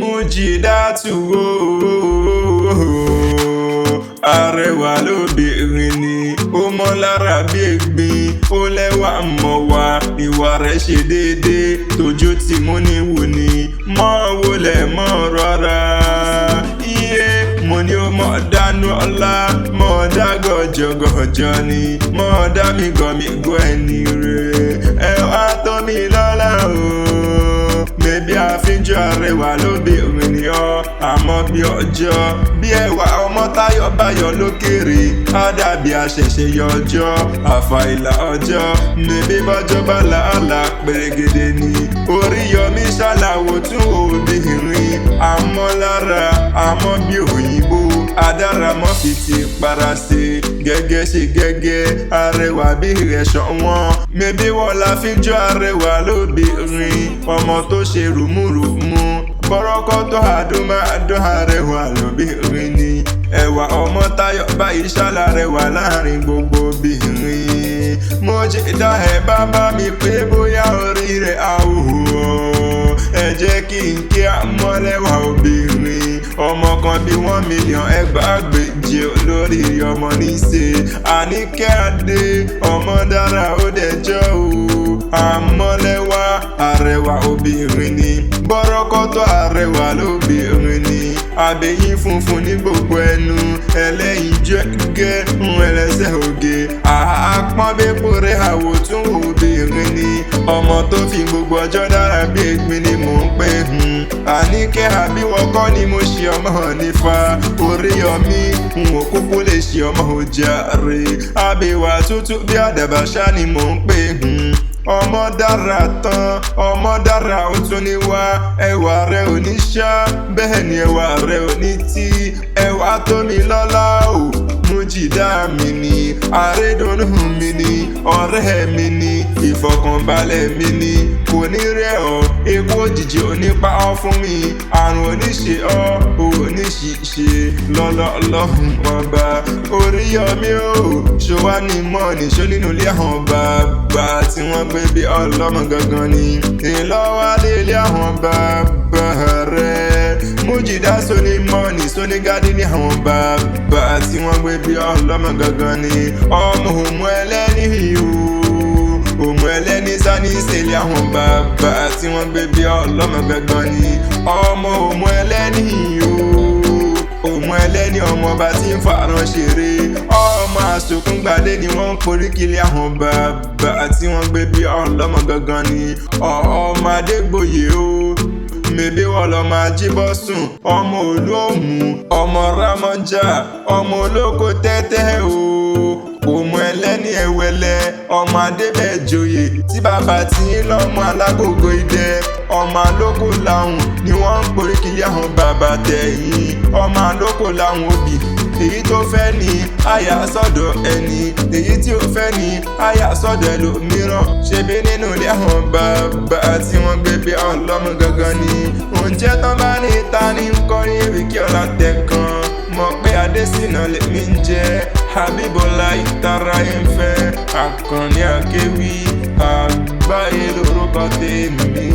Mújídátù ooo, arẹwà lóbìnrin ni, ó mọ́ lára bí egbin, ó lẹ́wà mọ́ wa, ìwà rẹ̀ ṣe déédéé, tójú tí mú ní wù ní, mọ́ wọlé mọ́ rọra. Iye mo ní ó mọ̀ dánú ọlá, mọ̀ dá gọ̀jọ̀gọ̀jọ̀ ni, mọ̀ dá mi gọ̀mígọ̀ ẹni rẹ̀, ẹ wá tó mi lọ́lá o. Mẹ̀bí àfínjọ arẹwà lóbìnrin ni ọ́, àmọ́ bí ọjọ́ bí ẹwà ọmọ Táyọ̀ báyọ̀ lókèrè, á dàbí àṣẹ̀ṣẹ̀ yọ ọjọ́, àfàìlà ọjọ́, mẹ̀bí bọ́jọ́ bá làálàá pèrègèdè ni. Oríyọmí ṣàlàwò tún obìnrin, àmọ́ lára, àmọ́ bí òyìnbó, adáramọ́ fi ti para ṣe, gẹ́gẹ́ ṣe gẹ́gẹ́, arẹwà bí ìrẹsọ̀ wọn. Mẹ̀bí wọ́n la fi jọ arẹwà lóbìnrin, ọmọ tó ṣe rùmúrùmú, bọ́rọ́kọ́tọ́ àdúmáàdún arẹwà lóbìnrin ni. Ẹwà ọmọ Táyọ̀ báyìí ṣàlàrẹwà láàrin gbogbo obìnrin. Mújídá ẹ bá mi pé bóyá orí rẹ̀ á wò ó. Ẹ jẹ́ kí n kí àmọ́lẹ́wà obìnrin, ọmọ kan bí 1 million ẹgbàágbèje olórí ọmọ níṣe. Àníkẹ́ Adé, ọmọ dára ó dẹjọ́ o. Àmọ́lẹ́wà arẹwà obìnrin ni, bọ́rọ́kọ́tọ́ arẹwà lóbìnrin ni. Abẹ́yín funfun ní gbogbo ẹnu, ẹlẹ́yin jẹ́gẹ́ ń ẹlẹ́sẹ̀ oge. Àpọ́nbépo rẹ̀ àwòtún obìnrin ni, ọmọ tó fi gbogbo ọjọ́ dára bí egbin ni mò ń pè hun. Àníkẹ́ àbíwọ́ kọ́ ni mo ṣe ọmọ nífa, Oríyọmí n ò kúkú lè ṣe ọmọ òjàre. Àbẹ̀wà tútù bí àdàbà ṣá ni mò ń pè hun. Ọmọ dára tán, ọmọ dára ó tún ní wá, ẹwà rẹ ò ní ṣá, bẹ́ẹ̀ ni ẹwà rẹ ò ní tí, ẹwà tó mi lọ́lá o. Mújídá mi ni, àrédùnnú mi ni, ọ̀rẹ́ mi ni, ìfọ̀kànbalẹ̀ mi ni, kò ní rẹ̀ ọ́, ikú òjijì ò ní pa ọ́ fún mi, àrùn ò ní ṣe ọ́, ò ní ṣìṣe, lọ́lọ́lọ́hùn ọba. Oríyọmí o, ṣọwá ní mọ́ọ̀nì ṣó nínú ilé àwọn bàbá tí wọ́n gbé bí ọlọ́mọ gangan ni, ìlọ́wálé ilé àwọn bàbá rẹ̀. Mújídá sóní mọ́ọ̀nì sóní gádí ní àwọn bàbá tí wọ́n gbé bí ọlọ́mọ gangan ni, ọmọ òmù ẹlẹ́ni o, òmù ẹlẹ́ni sani ìṣẹ̀lẹ̀ àwọn bàbá tí wọ́n gbé bí ọlọ́mọ gangan ni, ọmọ òmù ẹlẹ́ni o, òmù ẹlẹ́ni ọmọọba tí ń fàràn ṣeré, ọmọ àsokúngbadé ni wọ́n ń poríkìlì àwọn bàbá tí wọ́n gbé bí ọlọ́mọ gangan ni, ọmọ Adégbòye o. Mèbí wọ́n lọ máa jíbọ́ sùn, ọmọ olóòmù, ọmọ rámọ́jà, ọmọ olóko tẹ́tẹ́ o. Òmù ẹlẹ́ni ẹ̀wẹ̀lẹ̀, ọmọ Adébẹ̀joyè tí bàbá tí ń lọ́mọ alágógó idẹ, ọmọ alóko làwọn ni wọ́n ń poríkìlì àwọn bàbá tẹ̀yìn, ọmọ alóko làwọn òbí. Èyí tó fẹ́ ni àyà sọ́dọ̀ ẹni, èyí tí ó fẹ́ ni àyà sọ́dọ̀ ẹlòmíràn. Ṣebí nínú ilé àwọn bàbá tí wọ́n gbé bí ọlọ́mọ gangan ni. Oúnjẹ tán bá ní ta ní ń kọrin ewì kí ọlá tẹ̀ kan. Mọ̀ pé Adésínà lèmi ń jẹ́, Habíbọ́lá ìtara ẹ̀ ń fẹ́, Àkànní Akéwì, àgbáyé lórúkọ tèmi.